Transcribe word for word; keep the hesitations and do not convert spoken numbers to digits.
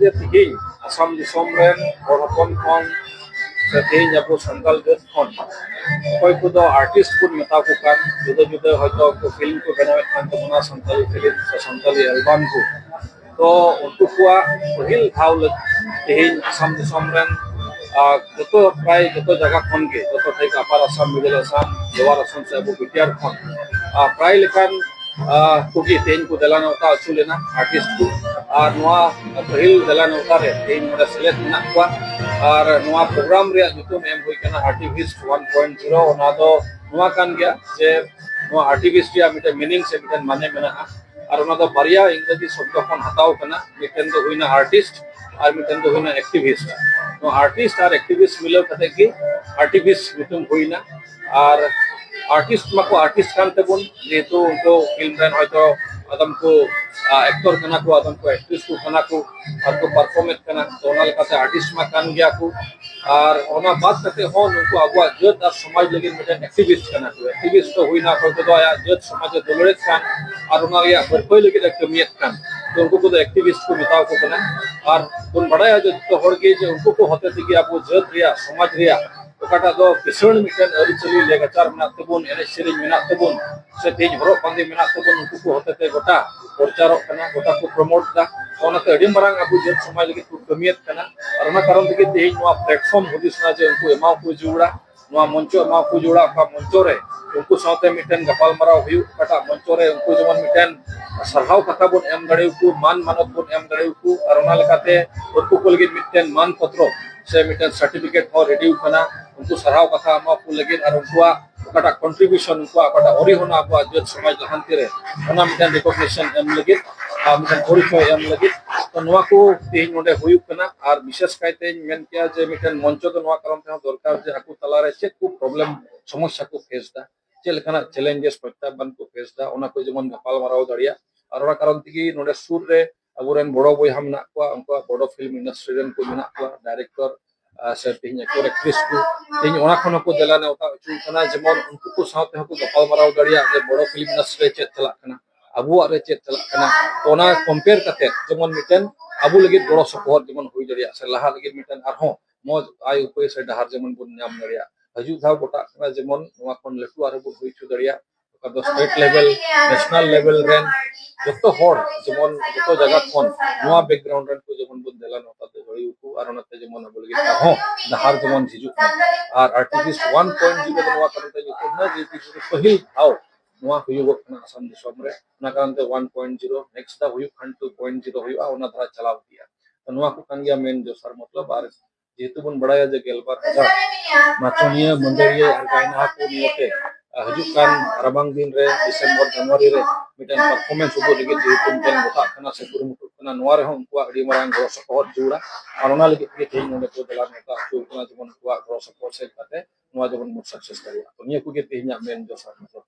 ᱡᱮ ᱛᱮᱦᱮᱧ ᱟᱥᱟᱢ ᱫᱤᱥᱚᱢ ᱨᱮᱱ ᱦᱚᱲ ᱦᱚᱯᱚᱱ ᱠᱷᱚᱱ ᱥᱮ ᱛᱮᱦᱮᱧ ᱟᱵᱚ ᱥᱟᱱᱛᱟᱲ ᱡᱟᱹᱛ ᱠᱷᱚᱱ ᱚᱠᱚᱭ ᱠᱚᱫᱚ ᱟᱨᱴᱤᱥᱴ ᱵᱚᱱ ᱢᱮᱛᱟ ᱠᱚ ᱠᱟᱱ, ᱡᱩᱫᱟᱹ ᱡᱩᱫᱟᱹ ᱦᱚᱭᱛᱳ ᱩᱱᱠᱩ ᱯᱷᱤᱞᱢ ᱠᱚ ᱵᱮᱱᱟᱣᱮᱫ ᱠᱟᱱ ᱛᱟᱵᱚᱱᱟ, ᱥᱟᱱᱛᱟᱲᱤ ᱯᱷᱤᱞᱢ ᱥᱮ ᱥᱟᱱᱛᱟᱲᱤ ᱮᱞᱵᱟᱢ ᱠᱚ, ᱛᱚ ᱩᱱᱠᱩ ᱠᱚᱣᱟᱜ ᱯᱟᱹᱦᱤᱞ ᱫᱷᱟᱣ ᱞᱟᱹᱜᱤᱫ ᱛᱮᱦᱮᱧ ᱟᱥᱟᱢ ᱫᱤᱥᱚᱢ ᱨᱮᱱ ᱟᱨ ᱡᱚᱛᱚ, ᱯᱨᱟᱭ ᱡᱚᱛᱚ ᱡᱟᱭᱜᱟ ᱠᱷᱚᱱ ᱜᱮ, ᱡᱚᱛᱚ ᱴᱷᱮᱱ ᱟᱯᱟᱨ ᱟᱥᱟᱢ, ᱢᱤᱰᱤᱞ ᱟᱥᱟᱢ, ᱞᱳᱣᱟᱨ ᱟᱥᱟᱢ ᱥᱮ ᱟᱵᱚ ᱵᱤᱴᱤᱟᱨ ᱠᱷᱚᱱ ᱟᱨ ᱯᱨᱟᱭ ᱞᱮᱠᱟᱱ ᱟᱨ ᱠᱚᱜᱮ ᱛᱮᱦᱮᱧ ᱠᱚ ᱫᱮᱞᱟ ᱱᱮᱣᱛᱟ ᱦᱚᱪᱚ ᱞᱮᱱᱟ ᱟᱨᱴᱤᱥᱴ ᱠᱚ᱾ ᱟᱨ ᱱᱚᱣᱟ ᱯᱟᱹᱦᱤᱞ ᱫᱮᱞᱟ ᱱᱮᱣᱛᱟ ᱨᱮ ᱛᱮᱦᱮᱧ ᱱᱚᱰᱮ ᱥᱮᱞᱮᱫ ᱢᱮᱱᱟᱜ ᱠᱚᱣᱟ᱾ ᱟᱨ ᱱᱚᱣᱟ ᱯᱨᱳᱜᱨᱟᱢ ᱨᱮᱭᱟᱜ ᱧᱩᱛᱩᱢ ᱮᱢ ᱦᱩᱭ ᱠᱟᱱᱟ ᱟᱨᱴᱤᱵᱷᱤᱥᱴ ᱚᱣᱟᱱ ᱯᱚᱭᱮᱱᱴ ᱡᱤᱨᱳ᱾ ᱚᱱᱟ ᱫᱚ ᱱᱚᱣᱟ ᱠᱟᱱ ᱜᱮᱭᱟ ᱡᱮ ᱱᱚᱣᱟ ᱟᱨᱴᱤᱵᱷᱤᱥᱴ ᱨᱮᱭᱟᱜ ᱢᱤᱫᱴᱮᱱ ᱢᱤᱱᱤᱝ ᱥᱮ ᱢᱤᱫᱴᱮᱱ ᱢᱟᱱᱮ ᱢᱮᱱᱟᱜᱼᱟ᱾ ᱟᱨ ᱚᱱᱟ ᱫᱚ ᱵᱟᱨᱭᱟ ᱤᱝᱨᱮᱡᱤ ᱥᱚᱵᱫᱚ ᱠᱷᱚᱱ ᱦᱟᱛᱟᱣ ᱠᱟᱱᱟ, ᱢᱤᱫᱴᱮᱱ ᱫᱚ ᱦᱩᱭᱱᱟ ᱟᱨᱴᱤᱥᱴ ᱟᱨ ᱢᱤᱫᱴᱮᱱ ᱫᱚ ᱦᱩᱭᱱᱟ ᱮᱠᱴᱤᱵᱷᱤᱥᱴ᱾ ᱱᱚᱣᱟ ᱟᱨᱴᱤᱥᱴ ᱟᱨ ᱮᱠᱴᱤᱵᱷᱤᱥᱴ ᱢᱤᱞᱟᱹᱣ ᱠᱟᱛᱮ ᱜᱮ ᱟᱨᱴᱤᱵᱷᱤᱥᱴ ᱧᱩᱛᱩᱢ ᱦᱩᱭᱱᱟ᱾ ᱟᱨ ᱟᱨᱴᱤᱥᱴ ᱢᱟᱠᱚ ᱟᱨᱴᱤᱥᱴ ᱠᱟᱱ ᱛᱟᱵᱚᱱ, ᱡᱮᱦᱮᱛᱩ ᱩᱱᱠᱩ ᱯᱷᱤᱞᱢ ᱨᱮᱱ ᱦᱚᱭᱛᱳ ᱟᱫᱚᱢ ᱠᱚ ᱮᱠᱴᱚᱨ ᱠᱟᱱᱟ ᱠᱚ, ᱟᱫᱚᱢ ᱠᱚ ᱮᱠᱴᱨᱮᱥ ᱠᱚ ᱠᱟᱱᱟ ᱠᱚ, ᱟᱨ ᱠᱚ ᱯᱟᱨᱯᱷᱚᱨᱢᱮᱫ ᱠᱟᱱᱟ, ᱛᱚ ᱚᱱᱟ ᱞᱮᱠᱟᱛᱮ ᱟᱨᱴᱤᱥᱴ ᱢᱟ ᱠᱟᱱ ᱜᱮᱭᱟ ᱠᱚ᱾ ᱟᱨ ᱚᱱᱟ ᱵᱟᱫ ᱠᱟᱛᱮ ᱦᱚᱸ ᱱᱩᱠᱩ ᱟᱵᱚᱣᱟᱜ ᱡᱟᱹᱛ ᱟᱨ ᱥᱚᱢᱟᱡᱽ ᱞᱟᱹᱜᱤᱫ ᱢᱤᱫᱴᱮᱱ ᱮᱠᱴᱤᱵᱷᱤᱥᱴ ᱠᱟᱱᱟ ᱠᱚ᱾ ᱮᱠᱴᱤᱵᱷᱤᱥᱴ ᱫᱚ ᱦᱩᱭᱱᱟ ᱚᱠᱚᱭ ᱠᱚᱫᱚ ᱟᱭᱟᱜ ᱡᱟᱹᱛ ᱥᱚᱢᱟᱡᱽ ᱮ ᱫᱩᱞᱟᱹᱲᱮᱫ ᱠᱟᱱ ᱟᱨ ᱚᱱᱟ ᱨᱮᱭᱟᱜ ᱵᱷᱟᱹᱞᱟᱹᱭ ᱞᱟᱹᱜᱤᱫ ᱮ ᱠᱟᱹᱢᱤᱭᱮᱫ ᱠᱟᱱ, ᱛᱚ ᱩᱱᱠᱩ ᱠᱚᱫᱚ ᱮᱠᱴᱤᱵᱷᱤᱥᱴ ᱠᱚ ᱢᱮᱛᱟᱣ ᱠᱚ ᱠᱟᱱᱟ᱾ ᱟᱨ ᱵᱚᱱ ᱵᱟᱲᱟᱭᱟ ᱡᱚᱛᱚ ᱦᱚᱲ ᱜᱮ ᱡᱮ ᱩᱱᱠᱩ ᱠᱚ ᱦᱚᱛᱮ ᱛᱮᱜᱮ ᱟᱵᱚ ᱡᱟᱹᱛ ᱨᱮᱭᱟᱜ, ᱥᱚᱢᱟᱡᱽ ᱨᱮᱭᱟᱜ ᱚᱠᱟᱴᱟᱜ ᱫᱚ ᱠᱤᱥᱟᱹᱬ ᱢᱤᱫᱴᱮᱱ ᱟᱹᱨᱤᱪᱟᱹᱞᱤ ᱞᱮᱠᱪᱟᱨ ᱢᱮᱱᱟᱜ ᱛᱟᱵᱚᱱ, ᱮᱱᱮᱡ ᱥᱮᱨᱮᱧ ᱢᱮᱱᱟᱜ ᱛᱟᱵᱚᱱ, ᱥᱮ ᱛᱮᱦᱮᱧ ᱦᱚᱨᱚᱜ ᱵᱟᱸᱫᱮ ᱢᱮᱱᱟᱜ ᱛᱟᱵᱚᱱ, ᱩᱱᱠᱩ ᱠᱚ ᱦᱚᱛᱮ ᱛᱮ ᱜᱚᱴᱟ ᱯᱨᱚᱪᱟᱨᱚᱜ ᱠᱟᱱᱟ, ᱜᱚᱴᱟ ᱠᱚ ᱯᱨᱚᱢᱳᱴ ᱮᱫᱟ᱾ ᱚᱱᱟᱛᱮ ᱟᱹᱰᱤ ᱢᱟᱨᱟᱝ ᱟᱵᱚ ᱡᱟᱹᱛ ᱥᱚᱢᱟᱡᱽ ᱞᱟᱹᱜᱤᱫ ᱠᱚ ᱠᱟᱹᱢᱤᱭᱮᱫ ᱠᱟᱱᱟ᱾ ᱟᱨ ᱚᱱᱟ ᱠᱟᱨᱚᱱ ᱛᱮᱜᱮ ᱛᱮᱦᱮᱧ ᱱᱚᱣᱟ ᱯᱞᱟᱴᱯᱷᱚᱨᱢ ᱦᱩᱫᱤᱥ ᱮᱱᱟ ᱡᱮ ᱩᱱᱠᱩ ᱮᱢᱟ ᱠᱚ ᱡᱟᱹᱨᱩᱲᱟ, ᱱᱚᱣᱟ ᱢᱚᱧᱪᱚ ᱮᱢᱟ ᱠᱚ ᱡᱟᱹᱨᱩᱲᱟ, ᱚᱠᱟ ᱢᱚᱧᱪᱚ ᱨᱮ ᱩᱱᱠᱩ ᱥᱟᱶᱛᱮ ᱢᱤᱫᱴᱮᱱ ᱜᱟᱯᱟᱞᱢᱟᱨᱟᱣ ᱦᱩᱭᱩᱜ, ᱚᱠᱟᱴᱟᱜ ᱢᱚᱧᱪᱚ ᱨᱮ ᱩᱱᱠᱩ ᱡᱮᱢᱚᱱ ᱢᱤᱫᱴᱮᱱ ᱥᱟᱨᱦᱟᱣ ᱠᱟᱛᱷᱟ ᱵᱚᱱ ᱮᱢ ᱫᱟᱲᱮᱭᱟᱠᱚ, ᱢᱟᱱ ᱢᱟᱱᱚᱛ ᱵᱚᱱ ᱮᱢ ᱫᱟᱲᱮᱭᱟᱠᱚ, ᱟᱨ ᱚᱱᱟ ᱞᱮᱠᱟᱛᱮ ᱩᱱᱠᱩ ᱠᱚ ᱞᱟᱹᱜᱤᱫ ᱢᱤᱫᱴᱮᱱ ᱢᱟᱱ ᱯᱚᱛᱨᱚ ᱥᱮ ᱢᱤᱫᱴᱮᱱ ᱥᱟᱨᱴᱤᱯᱷᱤᱠᱮᱴ ᱦᱚᱸ ᱨᱮᱰᱤ ᱠᱟᱱᱟ᱾ ᱩᱱᱠᱩ ᱥᱟᱨᱦᱟᱣ ᱠᱟᱛᱷᱟ ᱮᱢᱟ ᱠᱚ ᱞᱟᱹᱜᱤᱫ ᱟᱨ ᱩᱱᱠᱩᱣᱟᱜ ᱚᱠᱟᱴᱟᱜ ᱠᱚᱱᱴᱨᱤᱵᱤᱭᱩᱥᱚᱱ, ᱩᱱᱠᱩᱣᱟᱜ ᱚᱠᱟᱴᱟᱜ ᱚᱨᱤᱦᱚᱱᱟ ᱟᱵᱚᱣᱟᱜ ᱡᱟᱹᱛ ᱥᱚᱢᱟᱡᱽ ᱞᱟᱦᱟᱱᱛᱤ ᱨᱮ, ᱚᱱᱟ ᱢᱤᱫᱴᱮᱱ ᱨᱤᱠᱚᱜᱱᱤᱥᱚᱱ ᱮᱢ ᱞᱟᱹᱜᱤᱫ ᱟᱨ ᱢᱤᱫᱴᱮᱱ ᱯᱚᱨᱤᱪᱚᱭ ᱮᱢ ᱞᱟᱹᱜᱤᱫ᱾ ᱛᱚ ᱱᱚᱣᱟ ᱠᱚ ᱛᱮᱦᱮᱧ ᱱᱚᱰᱮ ᱦᱩᱭᱩᱜ ᱠᱟᱱᱟ᱾ ᱟᱨ ᱵᱤᱥᱮᱥ ᱠᱟᱭᱛᱮᱧ ᱢᱮᱱ ᱠᱮᱭᱟ ᱡᱮ ᱢᱤᱫᱴᱮᱱ ᱢᱚᱧᱪᱚ ᱫᱚ ᱱᱚᱣᱟ ᱠᱟᱨᱚᱱ ᱛᱮᱦᱚᱸ ᱫᱚᱨᱠᱟᱨ ᱡᱮ ᱟᱠᱚ ᱛᱟᱞᱟᱨᱮ ᱪᱮᱫ ᱠᱚ ᱯᱨᱚᱵᱞᱮᱢ, ᱥᱚᱢᱚᱥᱥᱟ ᱠᱚ ᱯᱷᱮᱥ ᱮᱫᱟ, ᱪᱮᱫ ᱞᱮᱠᱟᱱᱟᱜ ᱪᱮᱞᱮᱧᱡᱮᱥ, ᱯᱨᱚᱛᱭᱟᱦᱵᱟᱱ ᱠᱚ ᱯᱷᱮᱥ ᱮᱫᱟ, ᱚᱱᱟ ᱠᱚ ᱡᱮᱢᱚᱱ ᱜᱟᱯᱟᱞᱢᱟᱨᱟᱣ ᱫᱟᱲᱮᱭᱟᱜ᱾ ᱟᱨ ᱚᱱᱟ ᱠᱟᱨᱚᱱ ᱛᱮᱜᱮ ᱱᱚᱰᱮ ᱥᱩᱨ ᱨᱮ ᱟᱵᱚᱨᱮᱱ ᱵᱚᱲᱚ ᱵᱚᱭᱦᱟ ᱢᱮᱱᱟᱜ ᱠᱚᱣᱟ, ᱩᱱᱠᱩᱣᱟᱜ ᱵᱚᱲᱚ ᱯᱷᱤᱞᱢ ᱤᱱᱰᱟᱥᱴᱨᱤ ᱨᱮᱱ ᱠᱚ ᱢᱮᱱᱟᱜ ᱠᱚᱣᱟ, ᱰᱟᱭᱨᱮᱠᱴᱚᱨ ᱥᱮ ᱛᱮᱦᱮᱧ ᱮᱠᱴᱚᱨ ᱮᱠᱴᱨᱮᱥ ᱠᱚ, ᱛᱮᱦᱮᱧ ᱚᱱᱟ ᱠᱷᱚᱱ ᱦᱚᱸᱠᱚ ᱫᱮᱞᱟ ᱱᱮᱣᱛᱟ ᱦᱚᱪᱚ ᱠᱟᱱᱟ, ᱡᱮᱢᱚᱱ ᱩᱱᱠᱩ ᱠᱚ ᱥᱟᱶᱛᱮ ᱦᱚᱸᱠᱚ ᱜᱟᱯᱟᱞᱢᱟᱨᱟᱣ ᱫᱟᱲᱮᱭᱟᱜ ᱡᱮ ᱵᱚᱲᱚ ᱯᱷᱤᱞᱢ ᱤᱱᱰᱟᱥᱴᱨᱤ ᱨᱮ ᱪᱮᱫ ᱪᱟᱞᱟᱜ ᱠᱟᱱᱟ᱾ ᱟᱵᱚᱣᱟᱜ ᱨᱮ ᱪᱮᱫ ᱪᱟᱞᱟᱜ ᱠᱟᱱᱟ, ᱛᱚ ᱚᱱᱟ ᱠᱚᱢᱯᱮᱭᱟᱨ ᱠᱟᱛᱮ ᱡᱮᱢᱚᱱ ᱢᱤᱫᱴᱮᱱ ᱟᱵᱚ ᱞᱟᱹᱜᱤᱫ ᱜᱚᱲᱚ ᱥᱚᱯᱚᱦᱚᱫ ᱡᱮᱢᱚᱱ ᱦᱩᱭ ᱫᱟᱲᱮᱭᱟᱜ ᱥᱮ ᱞᱟᱦᱟ ᱞᱟᱹᱜᱤᱫ ᱢᱤᱫᱴᱮᱱ ᱟᱨᱦᱚᱸ ᱢᱚᱡᱽ ᱟᱭ ᱩᱯᱟᱹᱭ ᱥᱮ ᱰᱟᱦᱟᱨ ᱡᱮᱢᱚᱱ ᱵᱚᱱ ᱧᱟᱢ ᱫᱟᱲᱮᱭᱟᱜ᱾ ᱦᱤᱡᱩᱜ ᱫᱷᱟᱣ ᱜᱚᱴᱟᱜ ᱠᱟᱱᱟ ᱡᱮᱢᱚᱱ ᱱᱚᱣᱟ ᱠᱷᱚᱱ ᱞᱟᱹᱴᱩ ᱟᱨᱦᱚᱸ ᱵᱚᱱ ᱦᱩᱭ ᱦᱚᱪᱚ ᱫᱟᱲᱮᱭᱟᱜ, ᱚᱠᱟ ᱫᱚ ᱥᱴᱮᱴ ᱞᱮᱵᱮᱞ, ᱱᱮᱥᱱᱟᱞ ᱞᱮᱵᱮᱞ ᱨᱮᱱ ᱡᱚᱛᱚ ᱦᱚᱲ ᱡᱮᱢᱚᱱ ᱡᱚᱛᱚ ᱡᱟᱭᱜᱟ ᱠᱷᱚᱱ ᱱᱚᱣᱟ ᱵᱮᱠᱜᱨᱟᱣᱩᱱᱰ ᱨᱮᱱ ᱠᱚ ᱡᱮᱢᱚᱱ ᱵᱚᱱ ᱫᱮᱞᱟ ᱱᱚᱣᱟ ᱛᱮ ᱦᱩᱭ ᱦᱚᱪᱚ ᱟᱨ ᱚᱱᱟᱛᱮ ᱡᱮᱢᱚᱱ ᱟᱵᱚ ᱞᱟᱹᱜᱤᱫ ᱟᱨᱦᱚᱸ ᱰᱟᱦᱟᱨ ᱡᱮᱢᱚᱱ ᱦᱤᱡᱩᱜ ᱢᱟ᱾ ᱟᱨ ᱟᱨᱴᱤᱯᱷᱤᱥ ᱚᱣᱟᱱ ᱯᱚᱭᱮᱱᱴ ᱡᱤᱨᱳ ᱫᱚ ᱱᱚᱣᱟ ᱠᱟᱨᱚᱱ ᱛᱮ ᱧᱩᱛᱩᱢ ᱮᱱᱟ ᱡᱮ ᱯᱟᱹᱦᱤᱞ ᱫᱷᱟᱣ ᱱᱚᱣᱟ ᱦᱩᱭᱩᱜᱚᱜ ᱠᱟᱱᱟ ᱟᱥᱟᱢ ᱫᱤᱥᱚᱢ ᱨᱮ᱾ ᱚᱱᱟ ᱠᱟᱨᱚᱱ ᱛᱮ ᱚᱣᱟᱱ ᱯᱚᱭᱮᱱᱴ ᱡᱤᱨᱳ, ᱱᱮᱠᱥᱴ ᱫᱷᱟᱣ ᱦᱩᱭᱩᱜ ᱠᱷᱟᱱ ᱴᱩ ᱯᱚᱭᱮᱱᱴ ᱡᱤᱨᱳ ᱦᱩᱭᱩᱜᱼᱟ, ᱚᱱᱟ ᱫᱷᱟᱨᱟ ᱪᱟᱞᱟᱣ ᱤᱫᱤᱜᱼᱟ᱾ ᱛᱚ ᱱᱚᱣᱟ ᱠᱚ ᱠᱟᱱ ᱜᱮᱭᱟ ᱢᱮᱱ ᱫᱚᱥᱟᱨ ᱢᱚᱛᱞᱚᱵ᱾ ᱟᱨ ᱡᱮᱦᱮᱛᱩ ᱵᱚᱱ ᱵᱟᱲᱟᱭᱟ ᱡᱮ ᱜᱮᱞᱵᱟᱨ ᱦᱟᱡᱟᱨ ᱱᱟᱪᱚᱱᱤᱭᱟᱹ, ᱢᱟᱹᱫᱟᱹᱲᱤᱭᱟᱹ ᱟᱨ ᱜᱟᱭᱱᱟᱦᱟ ᱠᱚ ᱱᱤᱭᱟᱹᱛᱮ, ᱟᱨ ᱦᱤᱡᱩᱜ ᱠᱟᱱ ᱨᱟᱵᱟᱝ ᱫᱤᱱ ᱨᱮ ᱰᱤᱥᱮᱢᱵᱚᱨ, ᱡᱟᱱᱩᱣᱟᱨᱤ ᱨᱮ ᱢᱤᱫᱴᱮᱱ ᱯᱟᱨᱯᱷᱚᱨᱢᱮᱱᱥ ᱩᱫᱩᱜ ᱞᱟᱹᱜᱤᱫ ᱡᱮᱦᱮᱛᱩ ᱢᱤᱫᱴᱮᱱ ᱜᱚᱴᱟᱜ ᱠᱟᱱᱟ ᱥᱮ ᱠᱩᱨᱩᱢᱩᱴᱩᱜ ᱠᱟᱱᱟ, ᱱᱚᱣᱟ ᱨᱮᱦᱚᱸ ᱩᱱᱠᱩᱣᱟᱜ ᱟᱹᱰᱤ ᱢᱟᱨᱟᱝ ᱜᱚᱲᱚ ᱥᱚᱯᱚᱦᱚᱫ ᱡᱟᱹᱨᱩᱲᱟ᱾ ᱟᱨ ᱚᱱᱟ ᱞᱟᱹᱜᱤᱫ ᱜᱮ ᱛᱮᱦᱮᱧ ᱱᱚᱰᱮ ᱠᱚ ᱫᱮᱞᱟ ᱱᱮᱣᱛᱟ ᱦᱚᱪᱚ ᱠᱟᱱᱟ, ᱡᱮᱢᱚᱱ ᱩᱱᱠᱩᱣᱟᱜ ᱜᱚᱲᱚ ᱥᱚᱯᱚᱦᱚᱫ ᱥᱮᱫ ᱠᱟᱛᱮ ᱱᱚᱣᱟ ᱡᱮᱢᱚᱱ ᱵᱚᱱ ᱥᱟᱠᱥᱮᱥ ᱫᱟᱲᱮᱭᱟᱜᱼᱟ᱾ ᱛᱚ ᱱᱤᱭᱟᱹ ᱠᱚᱜᱮ ᱛᱮᱦᱮᱧᱟᱜ ᱢᱮᱱ ᱫᱚᱥᱟᱨ ᱱᱚᱡᱚᱨ᱾